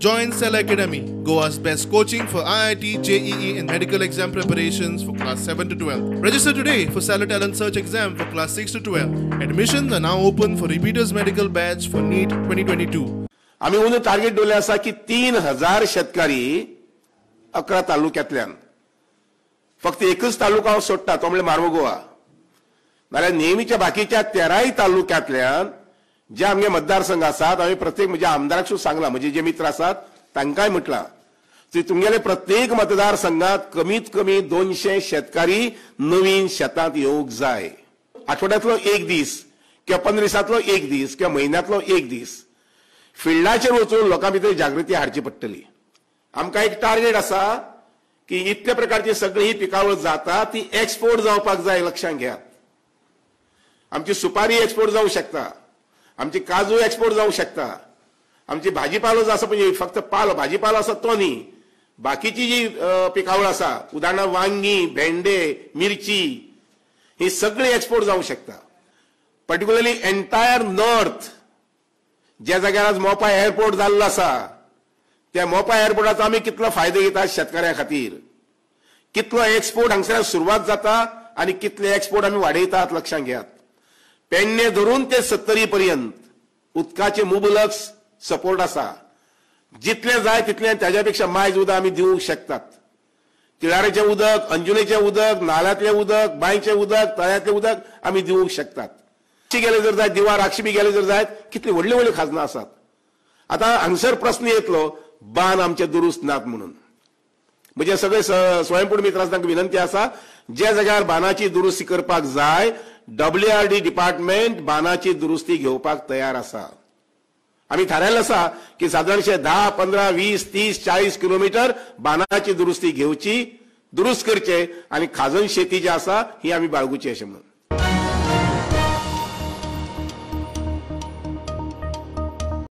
Join Cell Academy, Goa's best coaching for IIT, JEE and medical exam preparations for class 7 to 12. Register today for Cellar Talent Search exam for class 6 to 12. Admissions are now open for repeaters medical batch for NEET 2022. आमी अंदू target दवरलें आसा की 3000 शेतकारी 11 तालुक्यांतल्यान, फक्त एकच तालुका हांव सोडटा तो म्हणल्यार मारव गोवा, नाल्यार नेहमीच्या बाकीच्या 13 तालुक्यांतल्यान जे आमगे मतदारसंघ आसात, हांवें प्रत्येक म्हज्या आमदाराक सुद्दां सांगलां, म्हजे जे मित्र आसात तांकांय म्हटलां की तुमगेले प्रत्येक मतदारसंघात कमीत कमी 200 शेतकारी नवीन शेतांत येवंक जाय. आठवड्यांतलो एक दीस किंवा 15 दिसांतलो एक दीस किंवा म्हयन्यांतलो एक दीस फिल्डाचेर वचून लोकां भितर जागृती हाडची पडटली. आमकां एक टार्गेट आसा की इतल्या प्रकारची सगळी ही पिकावळ जाता ती एक्सपोर्ट जावपाक जाय. लक्षांत घेयात, आमची सुपारी एक्सपोर्ट जावंक शकता, आमची काजू एक्सपोर्ट जावंक शकता, आमची भाजीपालो जो आसा म्हणजे फक्त पालो भाजीपालो आसा तो न्ही, बाकीची जी पिकावळ आसा, उदाहरणार्थ वांगी, भेंडे, मिरची, ही सगळी एक्सपोर्ट जावंक शकता. पर्टिक्युलरली एंटायर नॉर्थ ज्या जाग्यार आज मोपा एअरपोर्ट जाल्लो आसा त्या मोपा एअरपोर्टाचो आमी कितलो फायदो घेतात शेतकऱ्यां खातीर, कितलो एक्सपोर्ट हांगसर सुरवात जाता आनी कितले एक्सपोर्ट आमी वाडयतात. लक्षांत घेयात, पेडणे धरून ते 70 पर्यंत उदकाचे मुबलक सपोर्ट आसा, जितले जाय तितले ताज्या पेक्षा मायज उदक आमी दिवंक शकतात. तिळारेचें उदक, अंजुनेचें उदक, नाल्यांतलें उदक, बांयचें उदक, तळ्यांतलें उदक आमी दिवंक शकतात. गेले जर जायत, दिवा राक्षी बी गेले जर जायत, कितली व्हडली व्हडली खाजनां आसात. आतां हांगसर प्रस्न येतलो बांद आमचे दुरुस्त नात म्हणून. म्हजे सगळे स्वयंपूर्ण मित्र आसा तांकां विनंती आसा, ज्या जाग्यार बांदाची दुरुस्ती करपाक जाय WRD department बांदाची दुरुस्ती घेवपाक तयार आसा. आमी थारायलें आसा की सादारणशे 10, 15, 20, 30, 40 किलोमिटर बांदाची दुरुस्ती घेवची, दुरुस्त करचे आनी खाजन शेती जी आसा ही आमी बाळगुची अशें म्हणून.